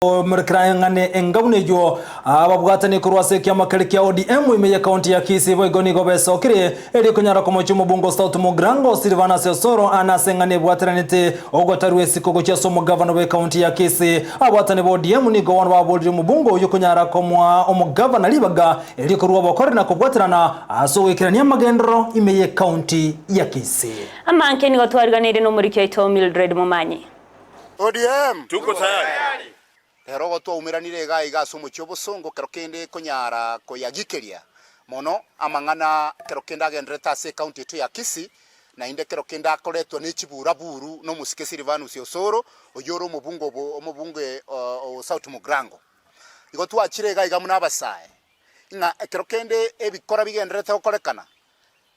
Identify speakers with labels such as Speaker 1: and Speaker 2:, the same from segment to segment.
Speaker 1: Omorekera eng'ana enga buna eyio ababwatani korwa ase ekiama keria kia ODM ime y'ekaunti ya Kisii boigo nigo besokire erio konyara komochia omobunge o South Mugirango Silvanus Osoro ane ase eng'ana ebwateranete ogotarua esiko gochia ase omogavana bw'ekaunti ya Kisii. Abwatani ba ODM nigo bono baborire omobunge oyio konyara komoa omogavana ribaga erio korua obokori na kobwaterana ase ogoikerania amagenderero ime y'ekaunti ya Kisii.
Speaker 2: Amanke nigo twariganeirie nomoriki oito Mildred Momanyi.
Speaker 3: ODM!
Speaker 4: Tuko tayari.
Speaker 3: Rero igo twaumeranire iga iga ase omochie obosongo kero kende konyara koyagikeria mono amang'ana kero kende agendererete ase ecounty yaito ya Kisii, naende kero kende akoretwa ne chiburaburu na omosike Silvanus Osoro oyio ore omobunge obo omobunge o South Mugirango. Igo twachire iga iga buna abasae ng'a ekero kende ebikora bigendererete gokorekana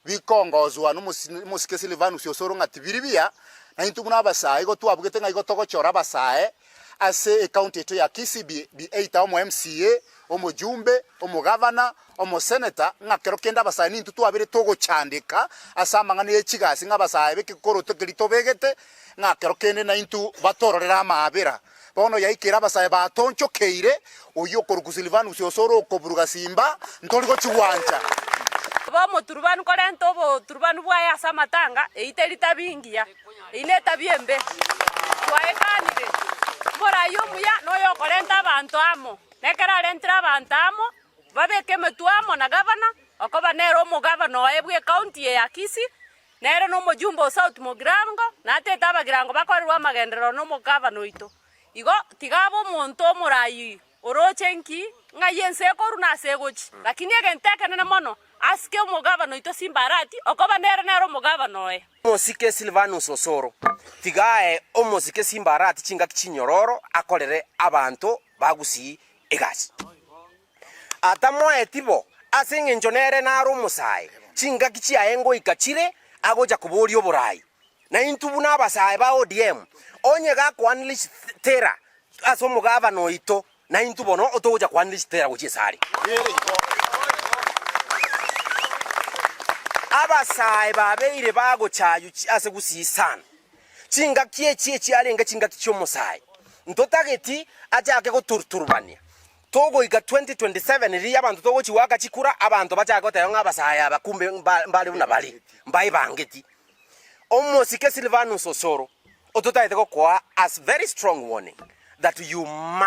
Speaker 3: Bikongoswa nomosike Silvanus osoro ng'a tibiri biya, na intwe buna abasae igo twabugete ng'a igo togochora abasae ase ecounty yaito ya Kisii be either omo MCA, omojumbe, omogavana, omosenator, ng'a kero kende abasae nintwe twabere togochandeka ase amang'ana ye chigasi ng'a abasae b'ekekoroto keria tobegete ng'a kero kende naintwe batororere amaabera. Bono yaikeire abasae batonchokeire, oyio okorokwa Silvanus osoro okoburuga simba, ntori gochigwancha.
Speaker 5: Obe omoturubanu korenta oboturubanu bwaye ase amatanga, eyio teri tabia engiya, eyio netabia embe. Twaekanire, omoraia omuya noyo okorenta abanto amo, na ekero arentire abanto amo, babeke emetwe amo na gavana, okoba nere omogavana oye bw'ecounty eye ya Kisii, Nere nomojumbe o South Mugirango, natete Abagirango bakorerwe amagenderero nomogavana oito. Igo tiga abe omonto omoraai oroche nki ng'ai ense ekorwa na ase egochi. Lakini egento ekenene mono, asike omogavana oito Simba Arati, okoba nere nere omogavana oye.
Speaker 6: Omosike Silvanus Osoro, tiga ae omosike Simba Arati chingaki chinyororo akorere abanto ba Gusii egasi. Atamoeti bo, ase engencho nere nare omosae, chingaki chiaye ngoika chire agocha koboria oborai. Na intwe buna abasae ba ODM, onye gakoanire chitera ase omogavana oito, naintwe bono togocha koanire chitera gochia esare. Abasae babeire bagochaywa ase Gusii sana. Chingaki echi echiarenge chingaki chi'omosae, ntotageti achake goturturubania. Togoika 2027 riria abanto togochia goaka chikura, abanto bachake goteba ng'a abasae aba kumbe mbare buna bare, mbaebangeti. Omosike Silvanus Osoro, ototagete gokoa as very strong warning that you must.